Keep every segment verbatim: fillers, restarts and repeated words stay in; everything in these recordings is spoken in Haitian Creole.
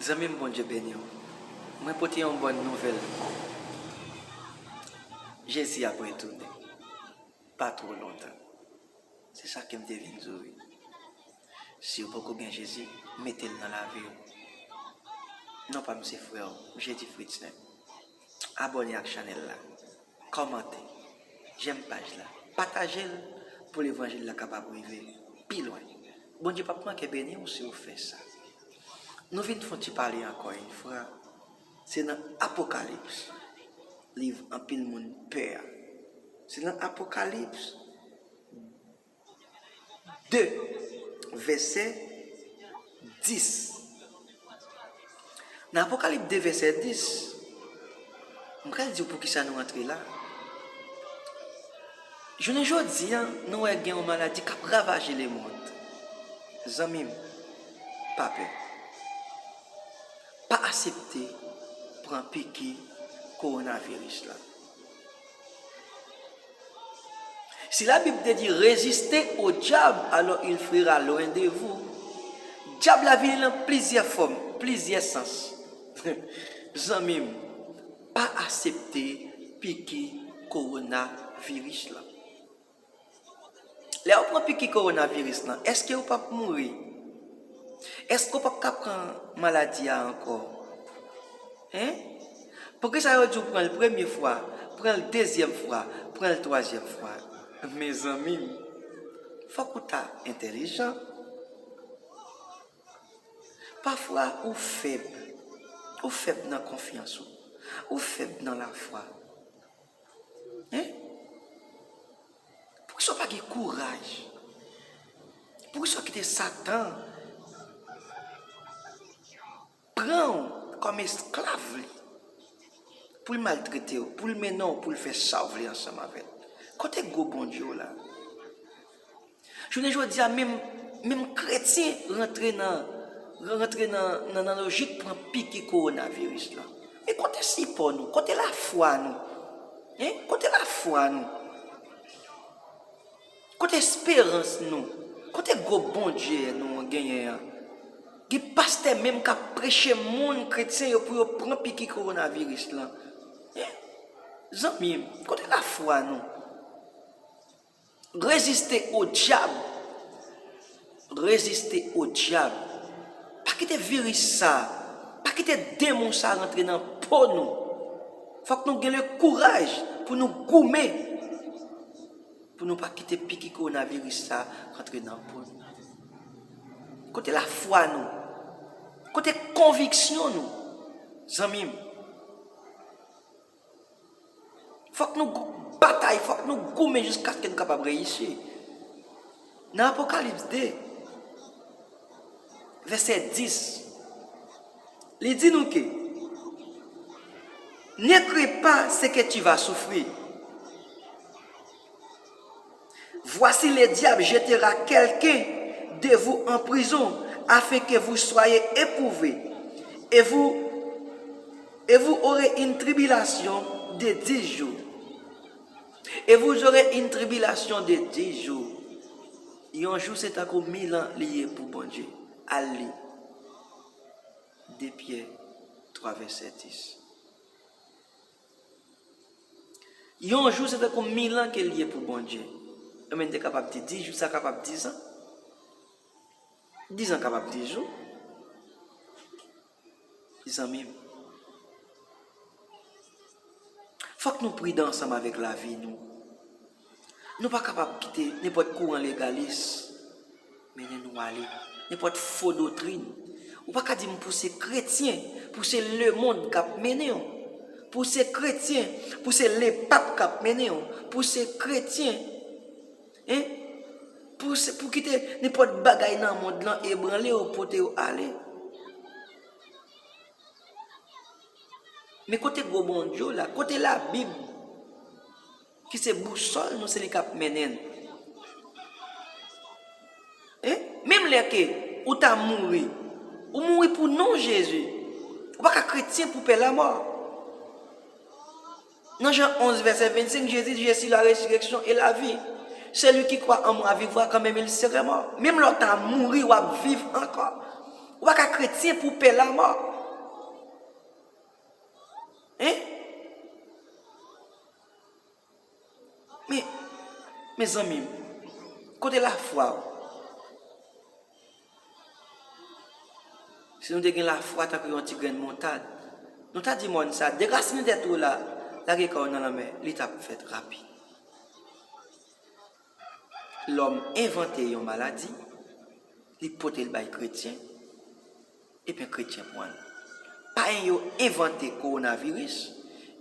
Zanmi m, Bondye beni w. Mwen pote yon bòn nouvèl. Jezi ap retounen. Pa twò lontan. Se sa ke m te vin di w wi. Si w poko gen Jezi, mete l nan lavi w. Non pa m se frè w, Jezi Fritzner. Abòne ak chanèl la. Kòmante, jèm paj la, pataje l pou levanjil la kapab rive pi lwen. Bondye p ap manke beni w si w fè sa. Nou vin fè yon ti pale ankò yon fwa. Se nan Apokalips, liv anpil moun pè a. Se nan Apokalips de, vèsè dis. Nan Apokalips de, vèsè dis, m pral di w poukisa nou antre la. Jounen jodi a, nou wè gen yon maladi k ap ravaje lemonn. Zanmi m, pa pè. Pa aksepte pran piki kowonaviris la. Si la Bible te di, résistez au diable, alors il fuira loin de vous. Dyab la vini nan plizyè fòm, plizyè sans. Zanmi m, pa aksepte piki kowonaviris la. Lè w pran piki kowonaviris lan, èske w p ap mouri? Èske w p ap ka pran maladi a ankò? Hein? Poukisa yo di w pran l premye fwa, pran l dezyèm fwa, pran l twazyèm fwa? Mezanmi, fòk ou ta entèlijan. Pafwa ou fèb, ou fèb nan konfyans ou, ou fèb nan lafwa. Hein? Poukisa w pa gen kouraj? Poukisa w kite Satan pran w kòm esklav li? Pou l maltrete w, pou l mennen w, pou l fè sa w vle ansanm avè l. Kote gwo Bondye w la? Jounen jodi a, menm, menm kretyen rantre nan, rantre nan, nan, nan lojik pran piki kowonaviris lan. Men kote sipò nou? Kote lafwa nou? Hein? Kote lafwa nou? Kote esperans nou? Kote gwo Bondye nou genyen an? Gen pastè menm k ap preche moun, kretyen yo, pou yo pran piki kowonaviris lan. Hein? Zanmi m, kote lafwa nou? Résistez au diable. Résistez au diable. Pa kite viris sa, pa kite demon sa rantre nan po nou. Fòk nou gen le kouraj pou nou goumen, pou nou pa kite piki kowonaviris sa rantre nan po nou. Kote lafwa nou? Kote konviksyon nou? Zanmi m, fòk nou gou-, batay, fòk nou goumen jiskaske nou kapab reyisi. Nan Apokalips de, vèsè dis, li di nou ke, ne crains pas ce que tu vas souffrir. Voici, le diable jettera quelqu'un de vous en prison, afin que vous soyez éprouvés, et vous, et vous aurez une tribulation de dix jours. Et vous aurez une tribulation de dix jours. Yon jou se tankou mil an li ye pou Bondye. Al li. De Pyè twa vèsè dis. Yon jou se tankou mil an ke l ye pou Bondye. Enben, n te kapab di dis jou, sa kapab dis an. Dis an kapab dis jou. Zanmi m, fòk nou pridan ansanm avèk lavi nou. Nou pa kapab kite nenpòt kouran legalis mennen nou ale, nenpòt fo doktrin. Ou pa ka di m pou se kretyen, pou se lemonn k ap mennen w, pou se kretyen, pou se lepap k ap mennen w, pou se kretyen, hein? Pou se, pou kite nenpòt bagay nan mond lan ebranle w, pote w ale. Men kote gwo Bondye w la? Kote Labib? Ki se bousòl nou, se li k ap mennen n. Hein? Menm lè ke ou ta mouri, ou mouri pou non Jezi. Ou pa ka kretyen pou pè lamò. Nan Jan onz, vèsè vennsenk, Jezi di, je suis la résurrection et la vie. Celui qui croit en moi vivra quand même il serait mort. Menm lè w ta mouri, w ap viv ankò. Ou pa ka kretyen pou w pè lamò. Hein? Men, mezanmi, kote lafwa w? Si nou te gen lafwa tankou yon ti grenn montad, nou ta di mòn sa, derasinen tèt ou la, lage kò w nan lanmè, li t ap fèt rapid. Lòm envante yon maladi, li pote l bay kretyen, ebyen kretyen pran l. Payen yo envante kowonaviris,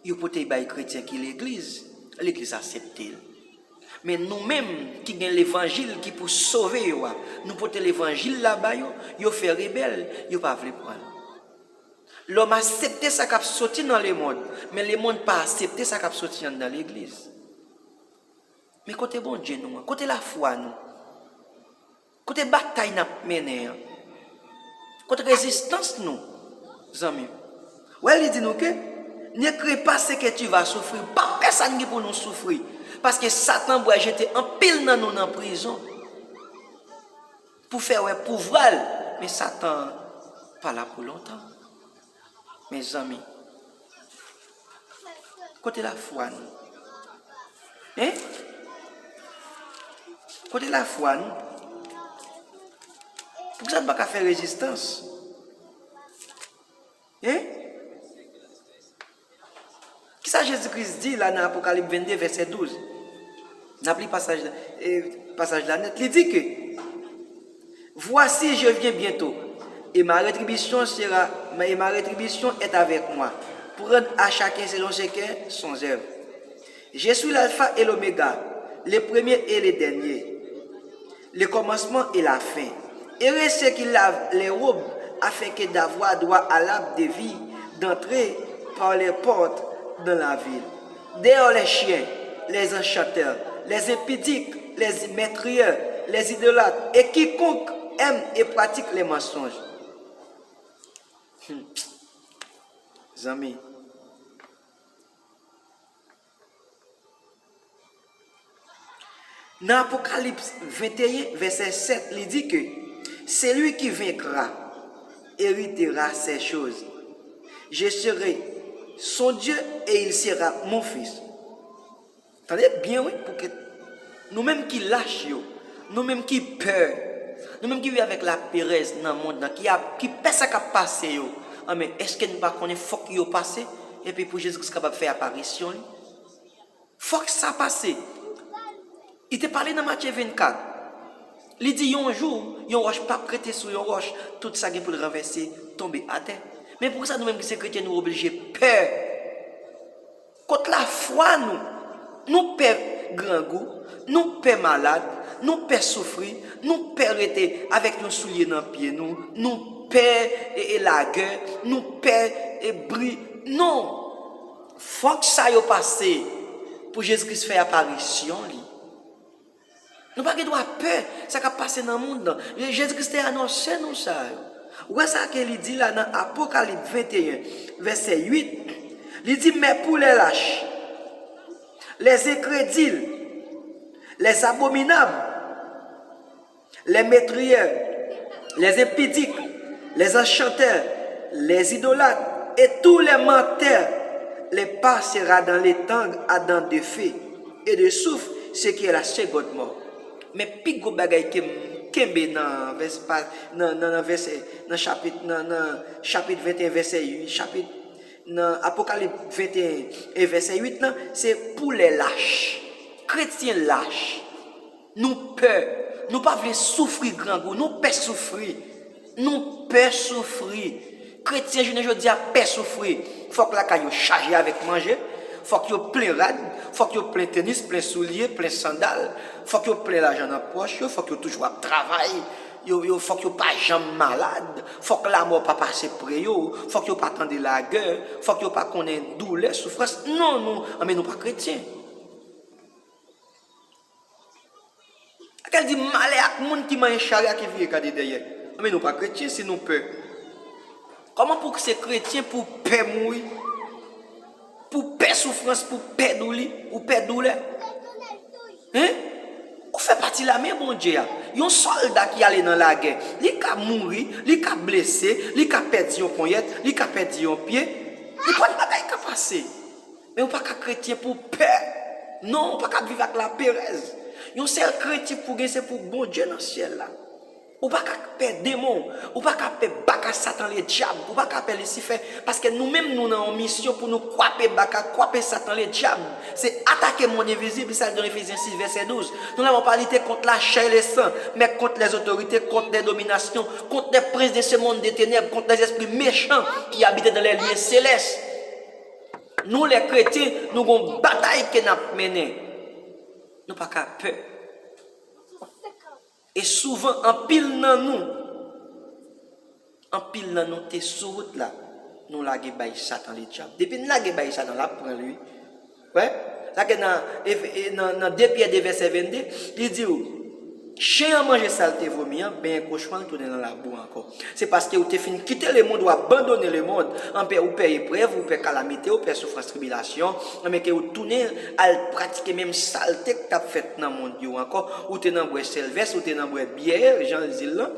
yo pote l bay kretyen ki legliz, legliz aksepte l. Men nou menm ki gen levanjil ki pou sove yo a, nou pote levanjil la ba yo, yo fè rebèl, yo pa vle pran l. Lòm aksepte sa k ap soti nan lemonn, men lemonn pa aksepte sa k ap soti anndan legliz. Men kote Bondye nou an? Kote lafwa nou? Kote batay n ap mennen an? Kote rezistans nou, zanmi m? Wè, li di nou ke, ne crains pas ce que tu vas souffrir. Pa pè sa n gen pou nou soufri. Paske Satan bwè jete anpil nan nou nan prizon pou fè wè pouvwa l. Men Satan pa la pou lontan. Mezanmi, kote lafwa nou? Hein? Kote lafwa nou? Poukisa n pa ka fè rezistans? Hein? Kisa Jezi Kris di la nan Apokalip vennde, vèsè douz? N ap li pasaj la, e, pasaj la nèt. Li di ke, Voici, je viens bientôt, et ma rétribution sera, et ma rétribution est avec moi, pour rendre à chacun selon chacun son œuvre. Je suis l'alpha et l'oméga, le premier et le dernier, le commencement et la fin. Heureux ceux qui lavent les robes, afin que d'avoir droit à l'arbre de vie, d'entrer par les portes dans la ville. Dehors les chiens, les enchanteurs, les impudiques, les meurtriers, les idolâtres, et quiconque aime et pratique les mensonges. Hmm. Zanmi. Nan Apokalips venteyen, vèsè sèt, li di ke, celui qui vaincra héritera ces choses. Je serai son Dieu et il sera mon fils. Tande byen, wi, pou ke nou menm ki lach yo, nou menm ki pè, nou menm ki viv avèk laperèz nan mond nan, ki ap, ki pè sa k ap pase yo, anben, èske nou pa konnen fòk yo pase, epi pou Jezi Kris kapab fè aparisyon li? Fòk sa pase. Li te pale nan Matye vennkat. Li di yon jou, yon wòch p ap rete sou yon wòch, tout sa gen pou l ranvèse, tonbe atè. Men poukisa nou menm ki se kretyen, nou oblije pè? Kot lafwa nou? Nou pè grangou, nou pè malad, nou pè soufri, nou pè rete avèk yon soulye nan pye nou, nou pè, e, e, lagè, nou pè, e, bri. Non! Fòk sa yo pase pou Jezi Kris fè aparisyon li. Nou pa gen dwa pè sa k ap pase nan mond nan. Jezi Kris te anonse nou sa yo. Ou wè sa ke li di la nan Apokalip venteyen, vèsè uit? Li di, mais pour les lâches, les incrédules, les abominables, les meurtriers, les impudiques, les enchanteurs, les idolâtres et tous les menteurs, le pas sera dans l'étang ardent de feu et de soufre, ce qui est la seconde mort. Men pi gwo bagay ke m kenbe nan vès, pa, nan, nan, nan vèsè, nan chapit, nan, nan chapit venteyen, vèsè uit, chapit, nan Apokalip venteyen e vèsè uit lan, se pour les lâches. Kretyen lach. Nou pè. Nou pa vle soufri grangou. Nou pè soufri. Nou pè soufri. Kretyen jounen jodi a pè soufri. Fòk lakay yo chaje avèk manje. Fòk yo plen rad. Fòk yo plen tenis, plen soulye, plen sandal. Fòk yo plen lajan nan pòch yo. Fòk yo toujou ap travay. Yo, yo, fòk yo pa janm malad. Fòk lamò pa pase pre yo. Fòk yo pa tande lagè. Fòk yo pa konnen doulè, soufrans. Non, nou, anben nou pa kretyen. Ak el di, malè ak moun ki manyen chari a, ki vire gade dèyè. Men nou pa kretyen si nou pè. Kòman pou w se kretyen pou w pè mouri? Pou w pè soufrans, pou w pè douli, ou pè doulè? Hein? Ou fè pati lame Bondye a. Yon sòlda ki ale nan lagè, li ka mouri, li ka blese, li ka pèdi yon ponyèt, li ka pèdi yon pye. Nenpòt bagay ka pase. Men ou pa ka kretyen pou pè. Non, ou pa ka viv ak laperèz. Yon sèl krentif pou gen, se pou Bondye nan syèl la. Ou pa ka pè demon, ou pa ka pè baka Satan Ledyab, ou pa ka pè Lisifè, paske nou menm nou nan yon misyon pou nou kwape baka, kwape Satan Ledyab. Se atake mond envizib, sa l di nan Efezyen sis vèsè douz. Nous n'avons pas à lutter contre la chair et le sang, mais contre les autorités, contre les dominations, contre les princes de ce monde de ténèbres, contre les esprits méchants qui habitent dans les lieux célestes. Nou, lè kretyen, nou gon batay ke n ap mennen. Nou pa ka pè. E souvan, anpil nan nou, anpil nan nou te sou wout la, nou lage bay Satan Ledyab. Depi n lage bay Satan, l ap pran l, wi. Wè? Sa ke nan, nan, nan de Pyè de vèsè vennde, li di w, chen an manje sa l te vomi an, benyen kochon an, l tounen nan labou ankò. Se paske ou te fin kite lemonn, ou abandone lemonn, anpè ou pè eprèv, ou pè kalamite, ou pè soufrans tribilasyon, anben ke ou tounen al pratike menm salte k t ap fèt nan mond yo ankò. Ou te nan bwè sèlvès, ou te nan bwè byè, jan l di l lan.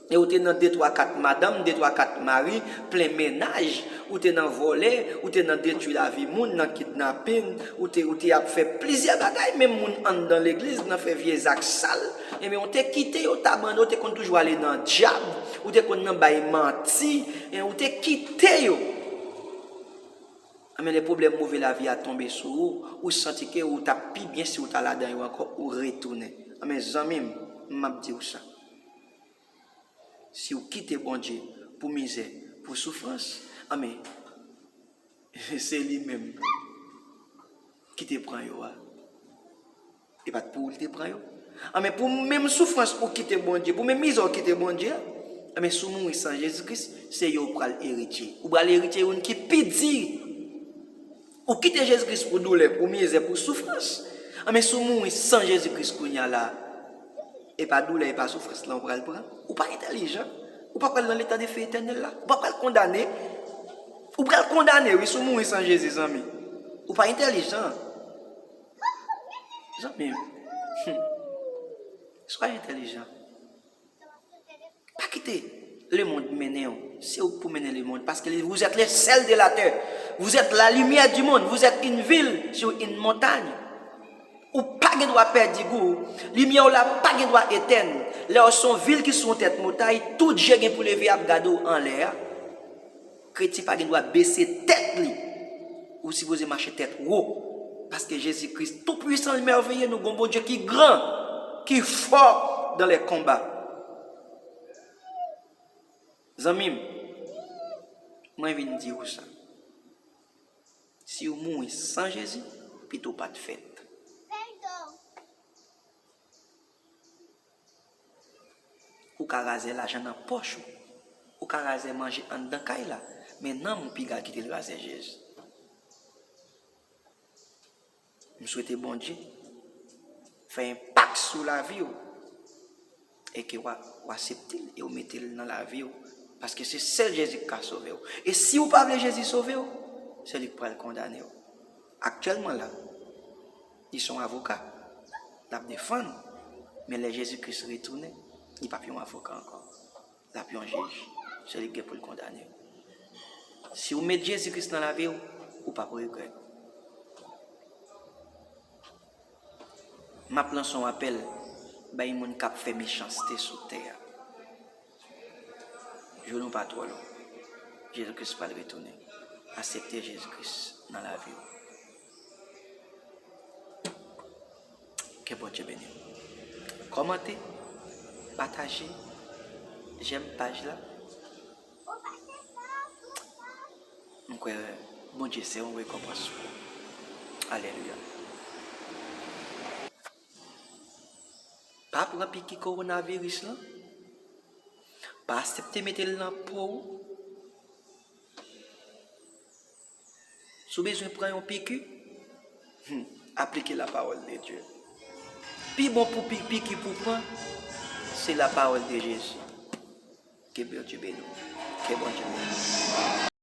E ou te nan de twa kat madanm, de twa kat mari, plen mennaj, ou te nan vòlè, ou te nan detwi lavi moun, nan kidnapin, ou te, ou te ap fè plizyè bagay, menm moun anndan legliz, nan fè vye zak sal. Enben, ou te kite yo, w t abandone, ou te konn toujou ale nan dyab, ou te konn nan bay manti, en, ou te kite yo. Enben, lè pwoblèm move lavi a tonbe sou ou, ou santi ke ou t ap pi byen si w ta ladan yo ankò, ou retounen. Enben, zanmi m, m ap di w sa. Si w kite Bondye pou mizè, pou soufrans, anben, se li menm ki te pran yo a. E pa t pou ou li te pran yo. Anben, pou menm soufrans ou kite Bondye, pou menm mizè ou kite Bondye, anben, si w mouri san Jezi Kris, se yo ou pral eritye. Ou pral eritye youn ki pi di. Ou kite Jezi Kris pou doulè, pou mizè, pou soufrans. Anben, si w mouri san Jezi Kris kounye a la, e pa doulè, e pa soufrans lan ou pral pran. Ou pa entèlijan. Ou pa pral nan letan de fe etènèl la. Ou pa pral kondane. Ou pral kondane, wi, si w mouri san Jezi, zanmi. Ou pa entèlijan. Zanmi m. Hmm. Swa entèlijan. Pa kite lemonn mennen w. Se ou k pou mennen lemonn. Paske li, vous êtes le sel de la terre. Vous êtes la lumière du monde. Vous êtes une ville sur une montagne. Ou pa gen dwa pèdi gou w. Limyè w la pa gen dwa etèn. Lè w se yon vil ki sou yon tèt montay, tout je gen pou leve ap gade w anlè a. Kretyen pa gen dwa bese tèt li. Ou sipoze mache tèt wo. Paske Jezi Kris tou pwisan, li mèveye, nou gon Bondye ki gran, ki fò dans les combats. Zanmi m, mwen vin di w sa. Si w mouri san Jezi, pito w pa t fèt. Ou ka razè lajan nan pòch ou. Ou ka razè manje anndan kay la. Men nanm ou piga kite l razè Jezi. M swete Bondye fè enpak sou lavi w. E ke w a, w aksepte l e w mete l nan lavi w. Paske se sèl Jezi ki ka sove w. E si w pa vle Jezi sove w, se li ki pral kondane w. Aktyèlman la, li se yon avoka. L ap defann. Men lè Jezi Kris retounen, li p ap yon avoka ankò. L ap yon jij. Se li ki gen pou l kondane w. Si w met Jezi Kris nan lavi w, ou p ap regrèt. M ap lanse yon apèl bay moun k ap fè mechanste sou tè a. Jou nou pa twò lwen. Jezi Kris pral retounen. Aksepte Jezi Kris nan lavi w. Ke Bondye beni w. Kòmante, pataje, jèm paj la. M kwè Bondye se yon rekonpans pou ou. Alelouya. Pa pran piki kowonaviris lan. Pa aksepte mete l nan po w. Si w bezwen pran yon piki, hmm, aplike la parole de Dieu. Pi bon pou pi-, piki pou pran, se la parole de Jésus. Ke Bondye beni w. Ke Bondye beni w.